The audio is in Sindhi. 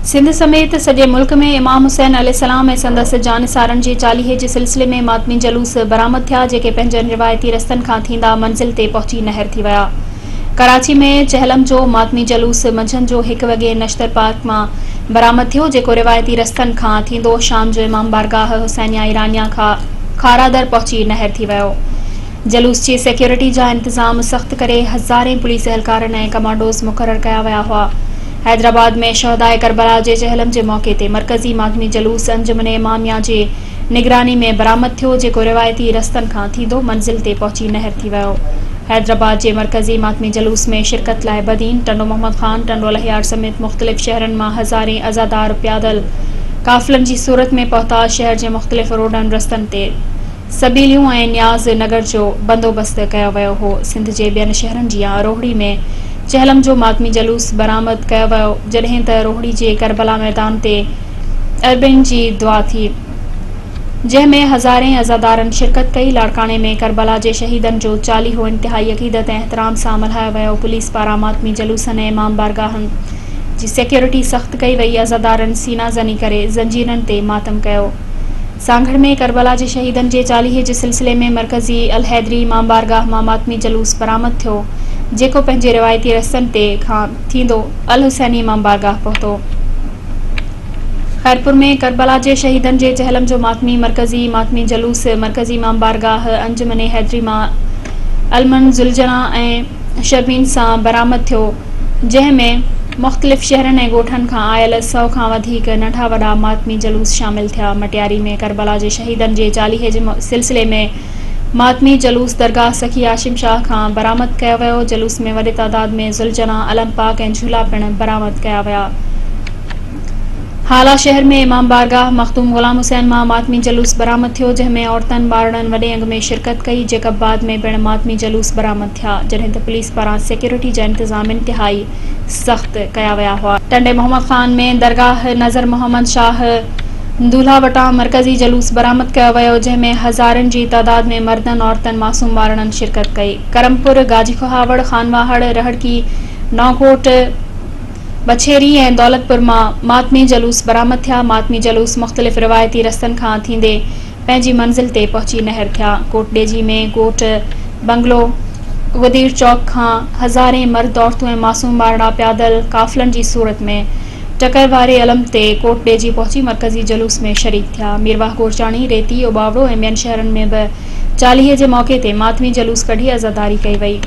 سنڌ سميت سڄي ملڪ ۾ امام حسين عليه السلام ۽ سندس جانثارن جي چاليهي جي سلسلي ۾ ماتمي جلوس برآمد ٿيا، جيڪي پنهنجن روايتي رستن کان ٿيندا منزل تي پهچي نهر ٿي ويا. ڪراچي ۾ چهلم جو ماتمي جلوس منجهند جو هڪ وڳي نشتر پارڪ مان برآمد ٿيو، جيڪو روايتي رستن کان ٿيندو شام جو امام بارگاهه حسينيه ايرانيه کان کارادر پهچي نهر ٿي ويو. جلوس جي سيڪيورٽي جا انتظام سخت ڪري هزارين پوليس اهلڪارن ۽ ڪمانڊوز مقرر ڪيا ويا هئا. حيدرآباد ۾ شهداء ڪربلا جي چهلم جي موقعي تي مرڪزي ماتمي جلوس انجمن اماميه جي نگراني ۾ برآمد ٿيو جيڪو روايتي رستن کان ٿيندو منزل تي پهچي نهر ٿي ويو. حيدرآباد جي مرڪزي ماتمي جلوس ۾ شرڪت لاء بدين، ٽنڊو محمد خان، ٽنڊو الهيار سميت مختلف شهرن مان هزارين عزادار پيادل قافلن جي صورت ۾ پهتا شهر جي مختلف روڊن رستن تي سبيليون ۽ نياز نگر جو بندوبست ڪيو ويو هو. سنڌ جي ٻين شهرن جيان روهڙي ۾ چهلم جو ماتمي جلوس برآمد ڪيو ويو، جڏهن ته روهڙي جي ڪربلا ميدان تي اربين جي دعا ٿي، جنهن ۾ هزارين عزادارن شرڪت ڪئي. لاڙڪاڻي ۾ ڪربلا جي شهيدن جو چاليهو انتهائي عقيدت ۽ احترام سان ملهايو ويو. پوليس پاران ماتمي جلوسن ۽ امام بارگاهن جي سيڪيورٽي سخت ڪئي وئي. عزادارن سينا زني ڪري زنجيرن تي ماتم ڪيو. سانگهڙ ۾ ڪربلا جي شهيدن جي چاليهي جي سلسلي ۾ مرڪزي الحيدري امام بارگاهه مان ماتمي جلوس برآمد ٿيو، جيڪو پنهنجي روايتي رستن تي کان ٿيندو الحسيني امام بارگاهه پهتو. خيرپور ۾ ڪربلا جي شهيدن جي چهلم جو ماتمي مرڪزي ماتمي جلوس مرڪزي امام بارگاهه انجمن حيدري مان علمن ذوالجناح ۽ شرمين سان برآمد ٿيو، جنهن ۾ مختلف شهرن ۽ ڳوٺن کان آيل سئو کان وڌيڪ ننڍا وڏا ماتمي جلوس شامل ٿيا. مٽياري ۾ ڪربلا جي شهيدن جي چاليهي جي سلسلي ۾ ماتمي جلوس درگاهه سخي هاشم شاهه کان برآمد ڪيو ويو. جلوس ۾ وڏي تعداد ۾ ذوالجناح، علم پاڪ ۽ جهولا پڻ برآمد ڪيا ويا. هالا شهر ۾ امام بارگاهه مخدوم غلام حسين مان ماتمي جلوس برآمد ٿيو، جنهن ۾ عورتن، ٻارڙن وڏي انگ ۾ شرڪت ڪئي، جيڪب آباد ۾ پڻ ماتمي جلوس برآمد ٿيا، جڏهن ته پوليس پاران سيڪيورٽي جا انتظام انتهائي سخت ڪيا ويا هئا. ٽنڊي محمد خان ۾ درگاهه نظر محمد شاهه دولها وٽان مرڪزي جلوس برآمد ڪيو ويو، جنهن ۾ هزارن جي تعداد ۾ مردن، عورتن، معصوم ٻارڙن شرڪت ڪئي. ڪرمپور، گاجي کهاوڙ، خانواهڙ، رهڙڪي، نئونڪوٽ، بڇيري ۽ دولتپور مان ماتمي جلوس برآمد ٿيا، ماتمي جلوس مختلف روايتي رستن کان ٿيندي پنهنجي منزل تي پهچي نهر ٿيا، ڪوٽ ڏيجي ۾ ڳوٺ بنگلو غدير چوڪ کان هزارين مرد عورتون ۽ معصوم ٻارڙا پيادل قافلن جي صورت ۾ ٽڪر واري علم تي ڪوٽ ڏيجي پهچي مرڪزي جلوس ۾ شريڪ ٿيا، ميرواهه گورچاڻي، ريتي، اوٻاوڙو ۽ ٻين شهرن ۾ به چاليهي جي موقعي تي ماتمي جلوس ڪڍي عزاداري ڪئي وئي.